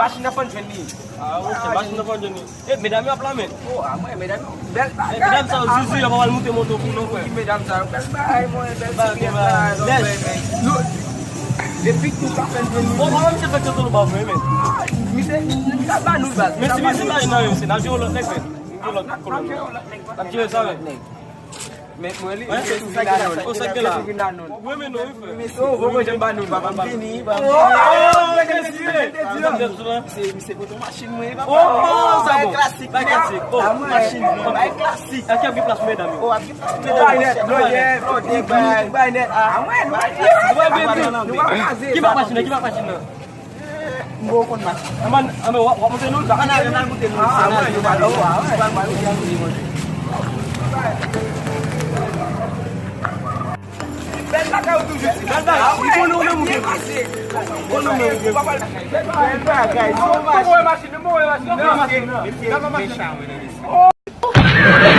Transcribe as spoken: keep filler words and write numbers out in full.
Machin nan fòn jwenn li. Ah, ok, machin nan fòn jwenn li. E, medam yo ap la, men. Oh, a mwen, medam yo, bèl E, medam sa yo, zizi, yo pa pral moute moto pou nou, frè. Medam sa yo, bèl bagay, mwen, bèl bagay, bèl bagay. Depi tou ka fè jwenn li. Bon, mwen, misye fè kyoto nou ba vre, men. Misye, misye ba nou baz. Men si misye ba nan yo, se nan jere lòt nèg, men. Jere lòt kolon. N ap jere sa, men. Men mwen li, Mwen, se se tou sa vin ki la. anon. O, sa ki la. Mwen, men, non, wi, frè. Mesye, ou poko janm ba nou, papa, m vini, papa. Oh, mesye. Misye, misye kote machin mwen, papa. Oh, sa Bay bon. Klasik. Bay Klasik. Oh, A mwen, machin. Bay Klasik. Èske ap gen plas medam yo? Oh, ap gen plas medam. Bay nèt, blòdè, blòdè, bay nèt. A mwen, nou pa kraze. Ki pa machin nan? Ki pa machin nan? M poko konn machin. Anba, anba, w ap monte nou? Ann ale, ann al monte nou. A mwen, nou pa, oh, a mwen. Bèl bagay ou toujou di. Bèl bagay. Li konnen ou menm ou gen pase. Konnen ou menm ou gen pase. Bèl bagay. Mwen wè machin, mwen wè machin. Mesye, mesye, mesye mechan, wi, nan mesye.